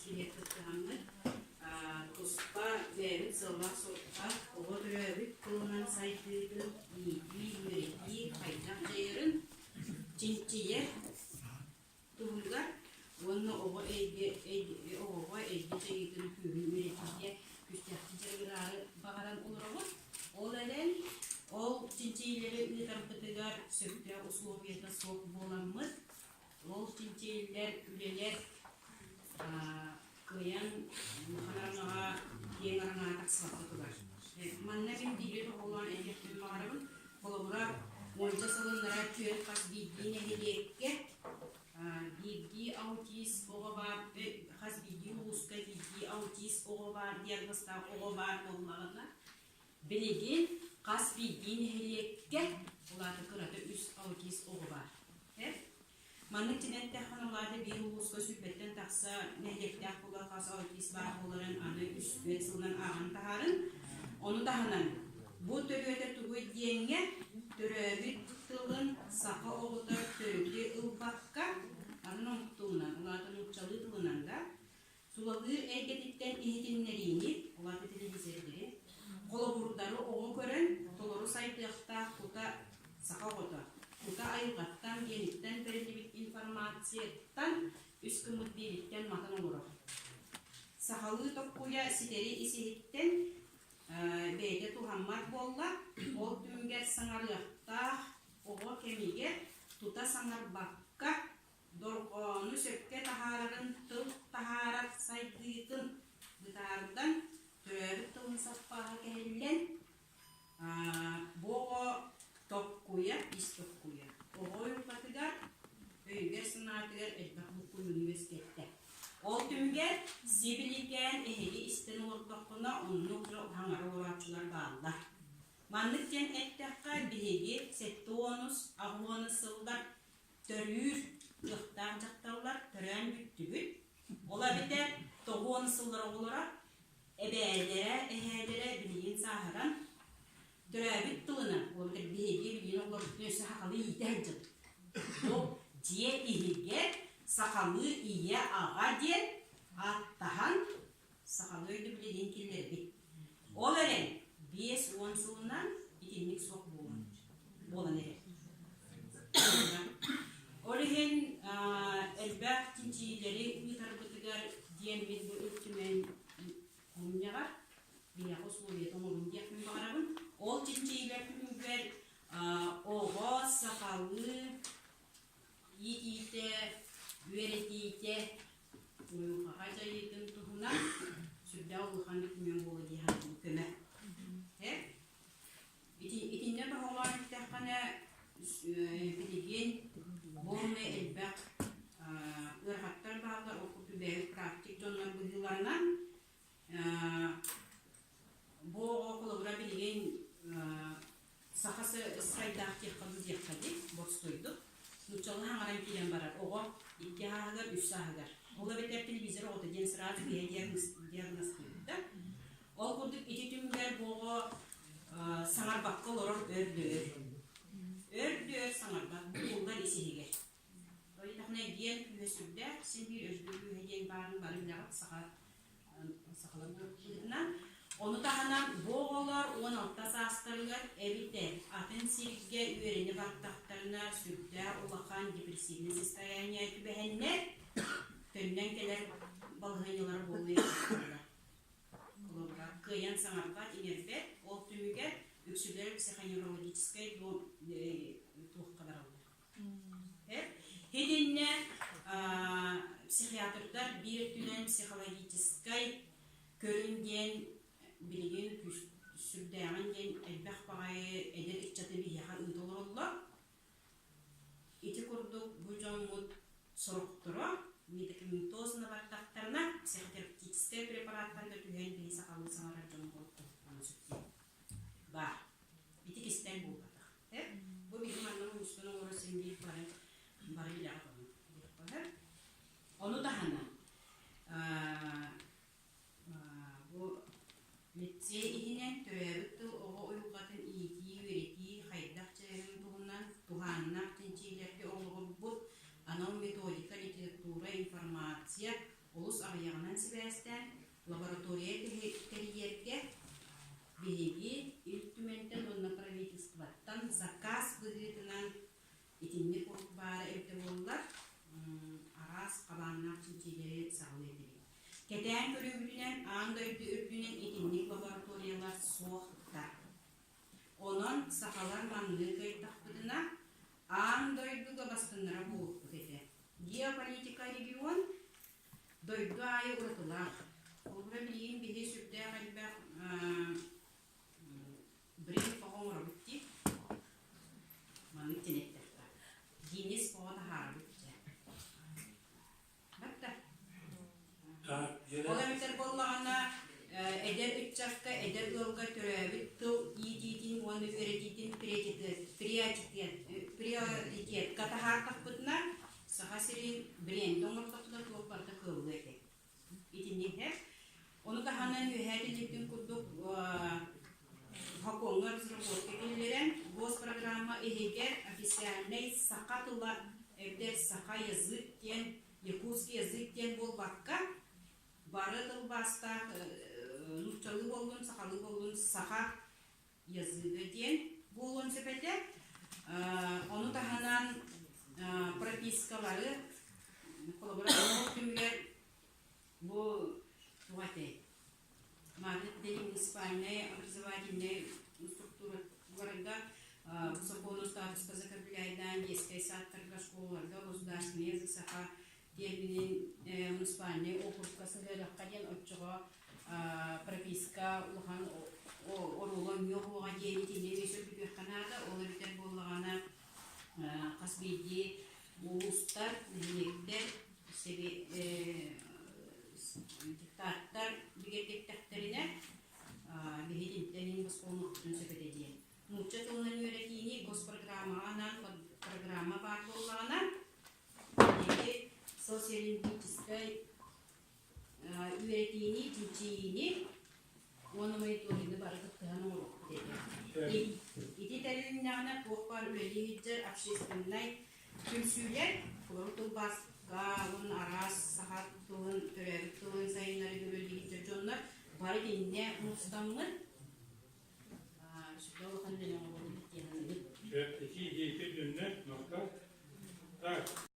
испииһэк кыттыһаммыт туспа бэйэбит сыаллаах-соруктаах оҕо төрөөбүт тылынан сайдыытын иитии, үөрэтии хайдах дьайарын чинчийэр туһугар уонна оҕо эйгэ оҕоҕо эйгэ дьайыытын күүһүн үөрэтиигэ күүстээхтик дьарыгыраары баҕаран олоробут. Ол эрэн, ол чинчийиилэри ыытарбытыгар сөптөөх усулуобуйата суох буоламмыт, ол чинчийиллэр үлэлэр кыайан улахан араҥаҕа, киэҥ араҥаҕа тахсыбакка турар. Манна мин биири тоһоҕолоон этиэхпин баҕарабын. Холобура, уонча сылыннара түөрт хас биирдии нэһилиэккэ биирдии аутист оҕо баар, хас биирдии улууска биирдии аутист оҕо баар, диагнозтаах оҕо баар буоллаҕына, билигин хас биирдии нэһилиэккэ, ол аата кырата үс аутист оҕо баар. Маннык дьин эттэххинэ, ол аата биир улууска сүүрбэттэн тахса нэһилиэктээх буолар хас аутист баар буоларын аны үс түөрт сылынан ааҕан таһаарын. Ону таһынан, бу төрүөтэ тугуй диэҥҥэ, төрөөбүт тылын саха оҕото төрүтү ылбакка, атын омук тылынан, ол аата нууччалыы тылынан да, Тулалыыр эйгэтиттэн иһитиннэриини, ол аата телевизордары, холобурдары оҕо көрөн, толору сайдыахтаах кута саха оҕото, кута айылҕаттан, гениттэн бэриллибит информацияттан үс гыммыт биириттэн матан олорор. Сахалыы токкуйа ситэри ис-иһиттэн бэйэтэ туһаммат буолла, ол түмүгэр саҥарыахтаах оҕо кэмигэр тута саҥарбакка Дорҕоону сөпкө таһаарарын тыл таһаарар сайдыытын бытаардан, төрөөбүт тылын саппааһа кэһиллэн, бу оҕо токкуйа, ис токкуйа. Оҕо уйулҕатыгар, өйүгэр-санаатыгар элбэх буккуйууну үөскэттэ. Ол түмүгэр сибиликээн эһиги истэн олордоххуна оннук дьон хаҥара олорооччулар бааллар. Маннык диэн эттэххэ, биһиги 70-ус, 80-ус сыллар төрүүр кыахтаах дьахталлар төрөөн бүттүбүт. Ол эбэтэр 90 сыллар оҕолоро эбээлэрэ, эһээлэрэ билигин сааһыран төрөөбүт тылынан, ол эбэтэр биһиги билигин оҕолорбутун өссө сахалыы иитэ сылдьабыт. Бу дьиэ иһигэр сахалыы ийэ-аҕа диэн ааттаһан сахалыы өйдөбүлүн киллэрбит. Ол эрэн 50 сылынан итинник суох буолан, буолан эрэр. Ол иһин элбэх чинчийиилэри ыытарбытыгар диэн мин бу Ил Түмэн мунньаҕар биһиэхэ условията оҥорун диэхпин баҕарабын. Ол чинчийиилэр түмүгэр оҕо сахалыы иитиитэ, үөрэтиитэ уйулҕаҕа дьайыытын туһунан сүрдээх улахан документ буолуо дии саныыбын көмө. Ити итиннэ тоһоҕолоон эттэххинэ билигин буолуна элбэх ыарахаттар бааллар, ол курдук бэйэбит практик дьоннор быһыыларынан Бу оҕо холобура билигин саха сайдаах диэххэ дуу диэххэ дии, боростуойдук. Нууччалыы хаҥаран киирэн барар оҕо икки ааһыгар, үс сааһыгар. Ол эбэтэр телевизор оҕото диэн сразу киһи диагностыыбыт да. Ол курдук ити түмүгэр бу оҕо саҥарбакка олорор өр да өр. Өр да өр саҥарбат, бу буллар ис иһигэр. Ыйытахына диэн күүһэ сүрдээх, син биир өйдүүр күүһэ диэн баарын бары билэҕит саха сахалар быһыытынан. Ону таһынан бу оҕолор 16 саастарыгар эбэтэр атын сиргэ үөрэнэ бардахтарына сүрдээх улахан депрессивнэй состояние түбэһэннэр төннөн кэлэр балаһыанньалара буолуо Холобура, кыайан саҥарбат, иҥэрбэт, ол түмүгэр үксүлэр психоневрологическай туохха бараллар. Итиннэ психиатрдар биир өттүнэн психологическай көрүҥ диэн билигин сүрдээҕин диэн элбэх баҕайы эдэр ыччаты биһиэхэ ыыта олороллор. Ити курдук бу дьоммут сорохторо медикаментозно бардахтарына психотерапевтическай препараттарга түһэн биһи сахалыы саҥарар дьон буолуохтарын сөп диэн баар. Ити кистэл буолбатах. Бу биһи манна улууспун оҥоро син биир бары бары билэҕит ону. Ону таһынан бу лицей иһинэн төрөөбүт тыл оҕо уйулҕатын иитии-үөрэтии хайдах дьайарын туһунан туһааннаах чинчийиилэргэ олоҕурбут анал методика, литература, информация олус аҕыйаҕынан сибээстээн лаборатория тэрийэргэ биһиги Ил Түмэнтэн уонна правительствоттан заказ быһыытынан итинник урук баара эбитэ буоллар, араас хабааннаах чинчиилэри саҕалыа этибит. Кэтээн көрүүбүтүнэн аан дойду үрдүнэн итинник лабораториялар суохтар. Онон сахалар маннык ыйдахпытына, аан дойдуга бастыҥнара буолуохпут этэ. Геополитика регион дойду аайы уратылаах. Холобура, билигин биһи сүрдээх элбэх бренд оҥоробут дии. Маннык диэн эттэххэ. Гиннес оҕо таһаарабыт дьэ. Батта. Ол эбэтэр буоллаҕына, эдэр ыччакка, эдэр ыалга төрөөбүт тыл иитиитин уонна үөрэтиитин приоритетка таһаартахпытына, Саха сирин бренди оҥортохпутуна туох барыта кыаллыа этэ. Итиннигэ. Ону таһынан үөһээ этиллибитин курдук Хокуоҥҥа разработка киллэрэн, госпрограмма иһигэр официальнай саха тыла эбэтэр саха язык диэн, якутский язык диэн буолбакка, бары тылбаастаах нууччалыы буоллун, сахалыы буоллун саха языга диэн буолуон сөп этэ. Ону таһынан пропискалары холобура түмүгэр бу туох этэй маннык муниципальнай образовательнай структураларга бу сокуону статуска закрепляйдаан детскай садтарга, школаларга государственный язык саха терминин муниципальнай округка сыһыарыахха диэн оччоҕо прописка улахан оруолу оонньуох уоҕа диэн итиннэ эмиэ сөргүтүөххэ наада. Ол эбэтэр буоллаҕына хас биирдии улуустар, нэһилиэктэр, диктаттар бигэргэттэхтэринэ биһи итинтэн босхолонуохпутун сөп этэ диэн. Нуучча тылынан үөрэтиини госпрограммаҕа анаан программа баар буоллаҕына, биһиги социолингвистическай үөрэтиини, чинчийиини уонна мониторингы бары кыттыһан оҥоруохпут этэ. Ити тэрилиннэҕинэ туох баар үлэлии сылдьар общественнай түмсүүлэр олору тылбааска уонна араас саха тылын, төрөөбүт тылын сайыннарыыга үлэлии сылдьар дьоннор бары итиннэ мустаммыт.